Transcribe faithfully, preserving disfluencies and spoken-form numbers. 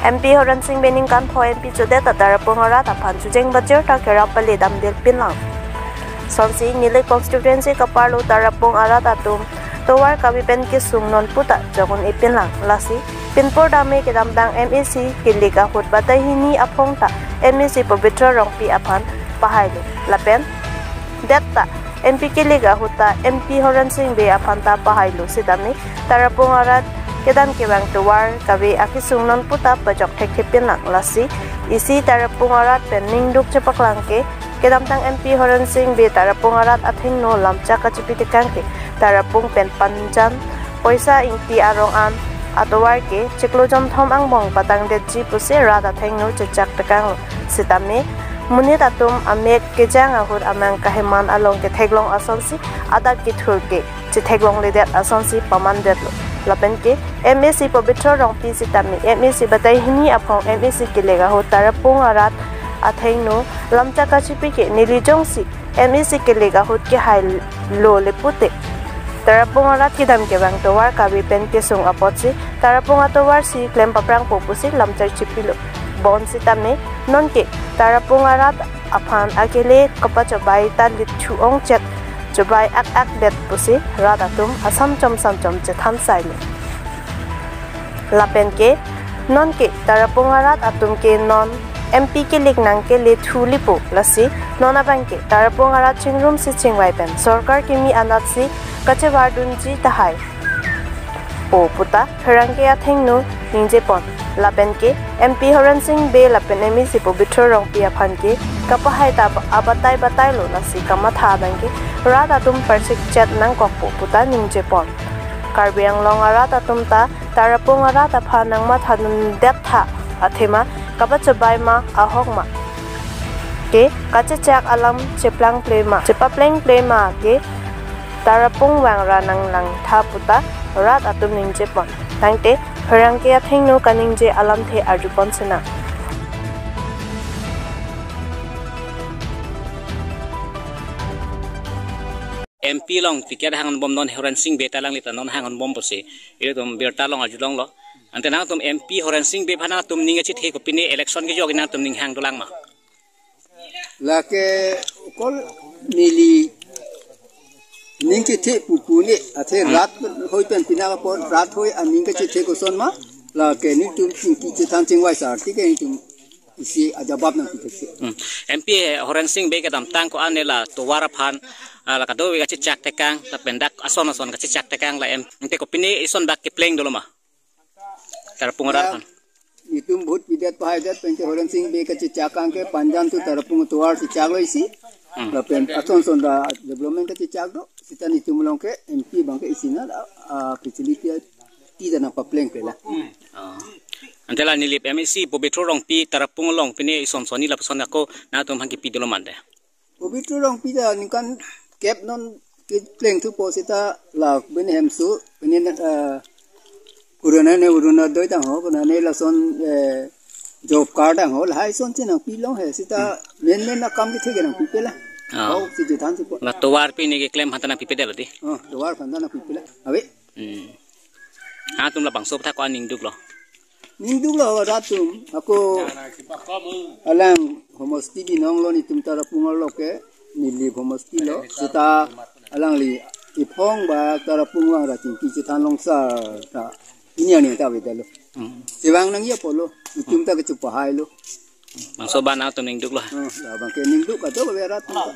M P Horen Sing Bey ningkan pho M P chodet ta Tarapung arat aphan chojeng bajir ta kerap pale damdel pinlang. Sonsi Nilip constituency kaparlo Tarapung arat atum tovar kave pen kesung non puta jokun ipinlang. Lasi pinpur dame kedamtang M A C kilik ahut batai hini aphong ta M A C Pobitro Rongpi aphan pahailo. Lapen det ta M P kilik ahut ta M P Horen Sing Bey aphan ta pahailo sitame Tarapung arat kedam kevang tovar kave akesung non puta pajok thekthe pinlang. Lasi isi Tarapung arat pen ningduk chepaklang ke kedamtang M P Horen Sing Bey Tarapung arat athengno lamchak kachipi tekang ke Tarapung pen Panjan Poisa Ingti arong an atovar ke chiklo jomthom angbong patangdetji pusi rat athengno chechak tekanglo. Sitame monit atum amek kejang ahut amang kaheman along ketheklong asonsi adak kethur ke chetheklongledet asonsi pamandetlo. Lapen ke M A C Pobitro Rongpi sitame M A C batai hini aphong M A C kilik ahut Tarapung arat athengno lamchak kachipi ke neli jongsi M A C kilik ahut kehailo le pute Tarapung arat kedam kevang tovar kave pen kesung apotsi Tarapung atovar si klem paprangpo pusi lamchak chipilo. Bonsitame nonke Tarapung arat aphan akele kapachobai ta lip chu ongchet chobai ak ak det pusi rat atum asamchom samchom chethan sailo. Lapen ke nonke Tarapung arat atum ke non M P kilik nangkele thu lipo, lasi non abang ke Tarapung arat chingrum si chingvai pen sorkar kimi anat si kachevardunji tahai po puta pherangke athengno ningjepon. Lapen ke M P Horen Sing Bey lapen M A C Pobitro Rongpi aphan ke kapahai ta abatai batailo, lasi kamatha abang ke rat atum parsikchet nangkokpo puta ningjepon. Karbi Anglong arat atum ta Tarapung arat aphan nangmathadundet tha athema kapachobai ma ahok ma ke kachechak alam cheplangple ma chepaplengple ma ke Tarapung vangra nanglangtha puta rat atum ningjepon. Tangte pherangke athengno kaningje alamthe arjupon sinang. M P along ticket hangonbom, non Horen Sing Bey ta alangli ta non hangonbom pusi ilitum birta along arjulonglo. Ante nangtum M P Horen Sing Bey aphan nangtum ning kachethe, kopine election kejok nangtum ning hang dolang ma? Lake kol neli ning chethe pupu ne athe rat hoi pen pina apot rat hoi aning kachethe koson ma, lake nelitum chingki chethan chingvai sar tike nelitum isi ajabab nangpi thekse. Hmm. M P Horen Sing Bey kedamtang ko-an ne la tovar aphan, ah, la kadokave kachechak tekang, lapen dak ason ason kachechak tekang, la M P, ante kopine ison dak kepleng dolo ma Tarapung arat aphan? Nelitum vote pidet pahaidet penke Horen Sing Bey kachechak abang ke Panjan to Tarapung tovar chechaklo isi. Hmm. Lapen ason ason ta development kachechak do. Seta nelitum along ke M P abang ke isi na, ah, facility ti ta nangpaplengple la. Oh. Ante la Nilip M A C Pobitro Rongpi Tarapung along pine ison sonni lapuson ako nangtum hang kipi dolo mande? Pobitro Rongpi ta ningkan kep non kepleng thupo seta la bene hemso bene, eh, kurana ne Orunodoi tangho, kurana ne lason, eh, job card tangho, lahai son si nangpilong he seta, hmm, main main akam kethe ke nangpipe la. Ah. Oh, si chethan thupo. La tovar pine keklem aphan ta nangpipedetlo di? Oh, tovar aphan ta nangpipe la. Ave. Hmm. Nangtum labangso aputhak ko-an ningduklo? Ningduklo rat atum, ako alang homosti binong lo nelitum Tarapung arlo ke, Nilip homosti lo, seta alangli iphong ba Tarapung vangra chingki chethan long sar ta ini ani ta avedetlo. Hmm. Chevang nangji apotlo, nelitum ta kecho pahailo. Bangso abang nangtum ningduklo? Hmm, labang ke ningduk kadokave rat atum ta.